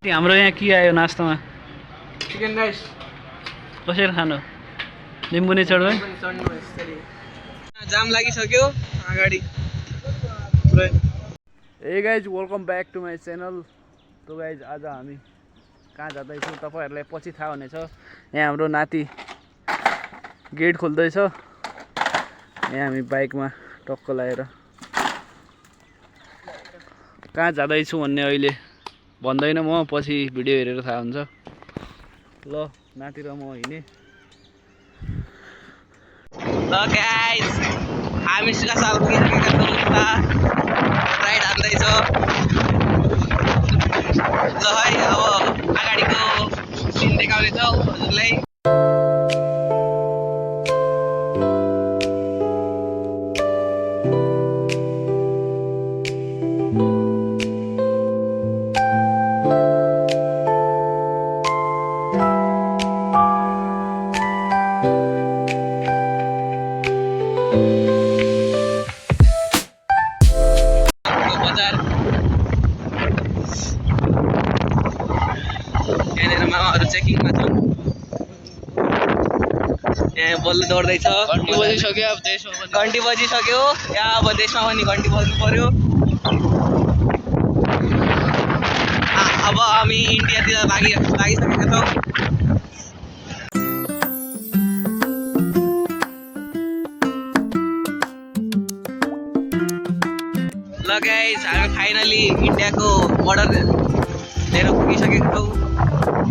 हाम्रो यहाँ के आयो नास्तामा? Chicken rice. कसरी खानु? निम्बु नै चढ्यो है? जाम लागिसक्यो अगाडि। ए guys welcome back to my channel. तो गाइज आज हामी कहाँ जाँदैछौँ तपाईँहरूलाई पछि थाहा हुनेछ। यहाँ हाम्रो नाति गेट खोल्दैछ। यहाँ हामी बाइकमा टक्क लगाएर कहाँ जाँदैछु भन्ने अहिले भन्दैन म, पछि भिडियो हेरेर थाहा हुन्छ। ल नाति र म हिँडेँ। ल गाइस हामी सुकासाल पुगिसकेका छौँ। राइड हान्दैछ। ल है अब अगाडिको सिन देखाउनेछौँ हजुरलाई। यहाँनिर मामाहरू चेकिङमा छन्। यहाँ बल्ल दौड्दैछ। घन्टी बजिसक्यो, अब देशमा पनि घन्टी बजिसक्यो। यहाँ अब देशमा पनि घन्टी बज्नु पर्यो। अब हामी इन्डियातिर लागिसकेका छौँ। ल गाइस हामी फाइनली इन्डियाको बोर्डर लिएर पुगिसकेका छौँ।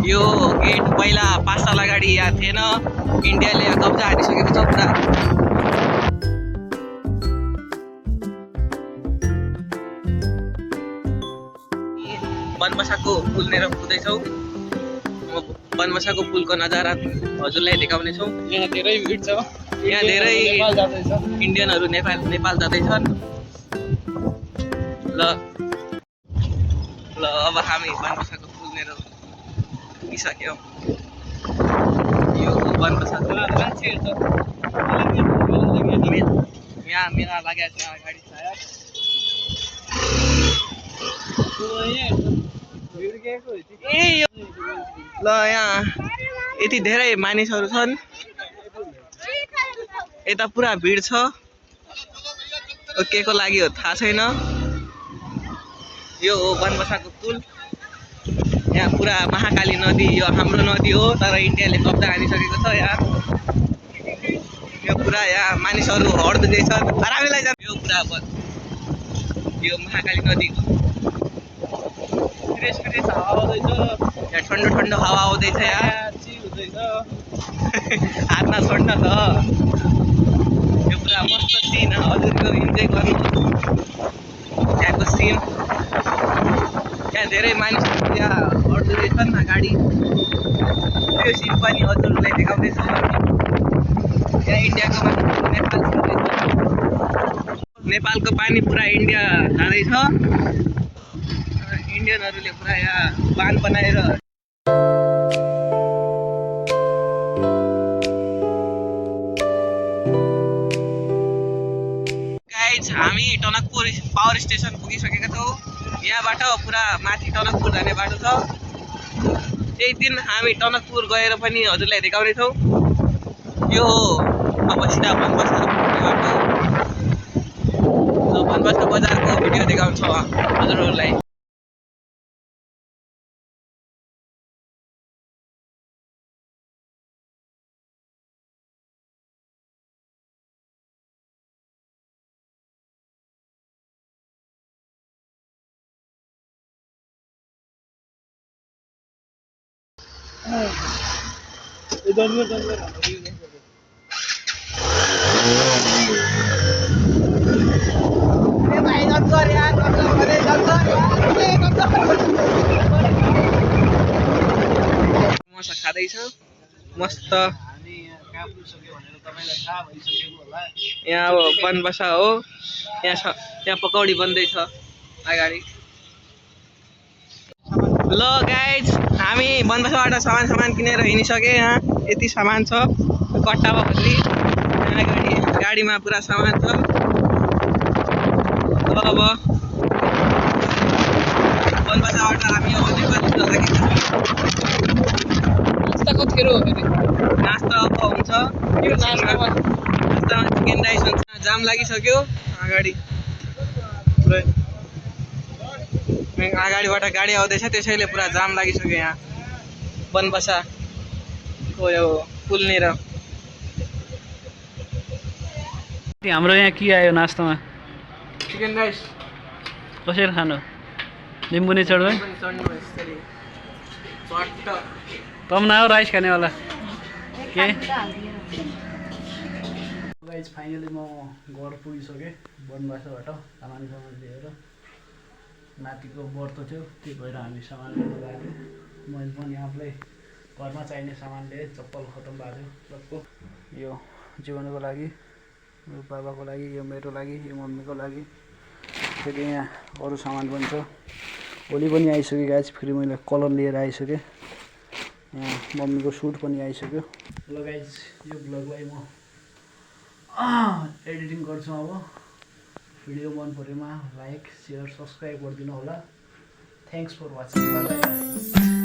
यो गेट पहिला 5 साल अगाडि यहाँ थिएन। इन्डियाले कब्जा हानिसकेको छ पुरा। बनबसाको पुल लिएर पुग्दैछौँ। बनबसाको पुलको नजारा हजुरलाई देखाउनेछौँ। यहाँ धेरै भिड छ। यहाँ धेरै इन्डियनहरू नेपाल जाँदैछन्। ल अब हामी बनबसाको पुल लिएर पुगिसक्यौँ। यो बनबसाको मान्छेहरू छ। यहाँ मेला लागेको छ अगाडि सायद। ए ल यहाँ यति धेरै मानिसहरू छन्। यता पुरा भिड छ। के को लागि हो थाहा छैन। यो हो बनबसाको पुल। यहाँ पुरा महाकाली नदी, यो हाम्रो नदी हो तर इन्डियाले कब्जा हानिसकेको छ। यहाँ यो पुरा यहाँ मानिसहरू हड्दै छन्। आरामलाई जान्छ। यो पुरा यो महाकाली नदीको फ्रेस हावा आउँदैछ। यहाँ ठन्डो हावा आउँदैछ। यहाँ हातमा छोड्न छ। यो पुरा मस्त सिन हजुरको इन्जोय गर्नु। यहाँको सिन यहाँ धेरै मानिसहरू यहाँ हड्दैछन् अगाडि। त्यो सिन पनि हजुरलाई देखाउँदैछु। यहाँ इन्डियाको मान्छेहरू नेपालको पानी पुरा इन्डिया जाँदैछ। इन्डियनहरूले पुरा यहाँ बाँध बनाएर गाइज हामी टनकपुर पावर स्टेसन पुगिसकेका छौँ। यहाँबाट पुरा माथि टनकपुर जाने बाटो छ। एक दिन हामी टनकपुर गएर पनि हजुरलाई देखाउनेछौँ। यो हो अब सिधा बनबसा बाटो। बनबसा बजारको भिडियो देखाउँछौँ हजुरहरूलाई। समोसा खाँदैछ मस्त। यहाँ अब बनबसा हो। यहाँ पकौडी बन्दैछ अगाडि। ल गाइज हामी बनबसाबाट सामान किनेर हिँडिसकेँ। यहाँ यति सामान छ। कट्टामा भन्ने यहाँ गाडीमा पुरा सामान छ। अब बनबसाबाट हामी अब नेपाल खेरो हो फेरि नास्ता अब हुन्छ नास्तामा चिकन राइस हुन्छ जाम लागिसक्यो अगाडि पुरै अगाडिबाट गाडी आउँदैछ त्यसैले पुरा जाम लागिसक्यो यहाँ बनबसाको यो पुलनिर हाम्रो यहाँ के आयो नास्तामा चिकन राइस कसरी खानु निम्बु नै चढ्यो चढ्नु यसरी चट्ट तम न हो राइस खानेवाला के गाइज फाइनली म घर पुगिसकेँ बनबासाबाट सामान लिएर नातिको व्रत थियो त्यही भएर हामी सामान लिएर गएको मैले पनि आफूलाई घरमा चाहिने सामान लिएँ चप्पल खतम भएको थियो सबको यो जीवनको लागि यो बाबाको लागि यो मेरो लागि यो मम्मीको लागि फेरि यहाँ अरू सामान पनि छ भोलि पनि आइसक्यो गाइज फेरि मैले कलर लिएर आइसकेँ यहाँ मम्मीको सुट पनि आइसक्यो ल गाइज यो ब्लगलाई म एडिटिङ गर्छु अब भिडियो मन परेमा लाइक सेयर सब्सक्राइब गरिदिनु होला thanks for watching bye by